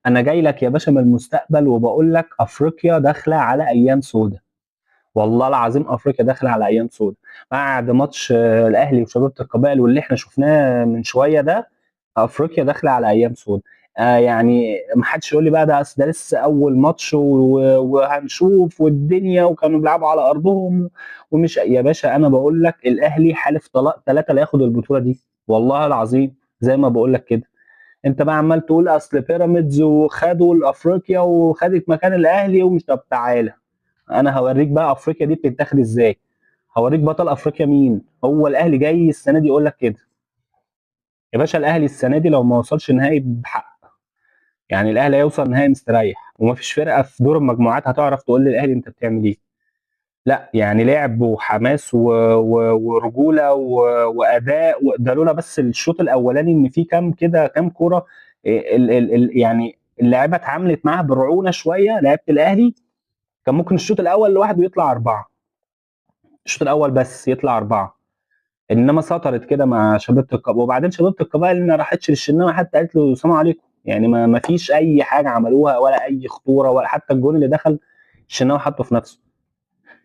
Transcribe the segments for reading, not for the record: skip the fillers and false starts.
انا جاي لك يا باشا من المستقبل وبقول لك افريقيا داخله على ايام سودة، والله العظيم افريقيا داخله على ايام سودة. بعد ماتش الاهلي وشبيبه القبائل واللي احنا شفناه من شوية ده، افريقيا داخله على ايام سودة. يعني ما حدش يقول لي بقى ده اصل ده لسه اول ماتش وهنشوف والدنيا، وكانوا بيلعبوا على ارضهم ومش، يا باشا انا بقول لك الاهلي حالف طلاق 3 لا ياخد البطولة دي، والله العظيم زي ما بقول لك كده. انت بقى عمال تقول اصل بيراميدز وخدوا الافريقيا وخدت مكان الاهلي ومش، طب تعالى انا هوريك بقى افريقيا دي بتتاخد ازاي، هوريك بطل افريقيا مين. هو الاهلي جاي السنة دي يقول لك كده يا باشا، الاهلي السنة دي لو ما وصلش نهائي بحق، يعني الاهلي هيوصل نهائي مستريح، ومفيش فرقه في دور المجموعات هتعرف تقول للاهلي انت بتعمل ايه. لا يعني لعب وحماس ورجوله واداء، ده لولا بس الشوط الاولاني ان في كام كده كام كورة يعني اللعيبة اتعاملت معاها برعونه شوية، لعيبة الاهلي كان ممكن الشوط الاول لوحده يطلع 4، الشوط الاول بس يطلع 4، انما سطرت كده مع شبيبة القبائل. وبعدين شبيبة القبائل ما راحتش للشناوي حتى قالت له السلام عليكم، يعني ما فيش اي حاجة عملوها ولا اي خطورة، ولا حتى الجون اللي دخل الشناوي حطه في نفسه،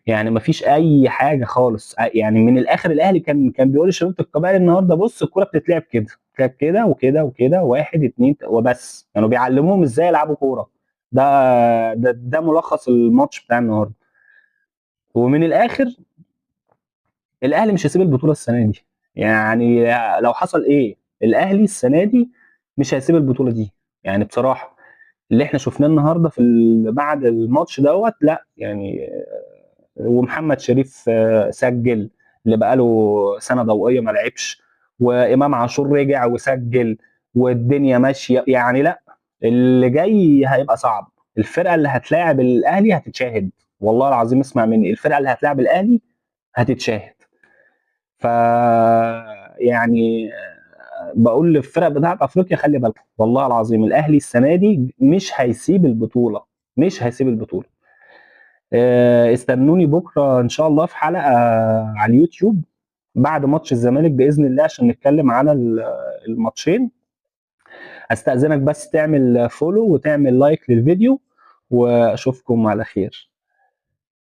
يعني ما فيش اي حاجة خالص. يعني من الاخر الاهلي كان بيقول لشبيبه القبائل النهارده بص الكورة بتتلعب كده، بتتلعب كده وكده وكده، 1 2 وبس، كانوا بيعلموهم ازاي يلعبوا كورة. ده ملخص الماتش بتاع النهارده. ومن الاخر الاهلي مش هيسيب البطولة السنة دي، يعني لو حصل ايه الاهلي السنة دي مش هيسيب البطولة دي. يعني بصراحة اللي احنا شفناه النهارده في بعد الماتش دوت، لا يعني، ومحمد شريف سجل اللي بقاله سنة ضوئية ما لعبش، وامام عاشور رجع وسجل، والدنيا ماشية. يعني لا، اللي جاي هيبقى صعب. الفرقة اللي هتلاعب الاهلي هتتشاهد، والله العظيم اسمع مني، الفرقة اللي هتلاعب الاهلي هتتشاهد. ف يعني بقول للفرق بتاعت افريقيا خلي بالكم، والله العظيم الاهلي السنة دي مش هيسيب البطولة، مش هيسيب البطولة. استنوني بكره ان شاء الله في حلقة على اليوتيوب بعد ماتش الزمالك باذن الله، عشان نتكلم على الماتشين. استاذنك بس تعمل follow وتعمل like للفيديو، واشوفكم على خير.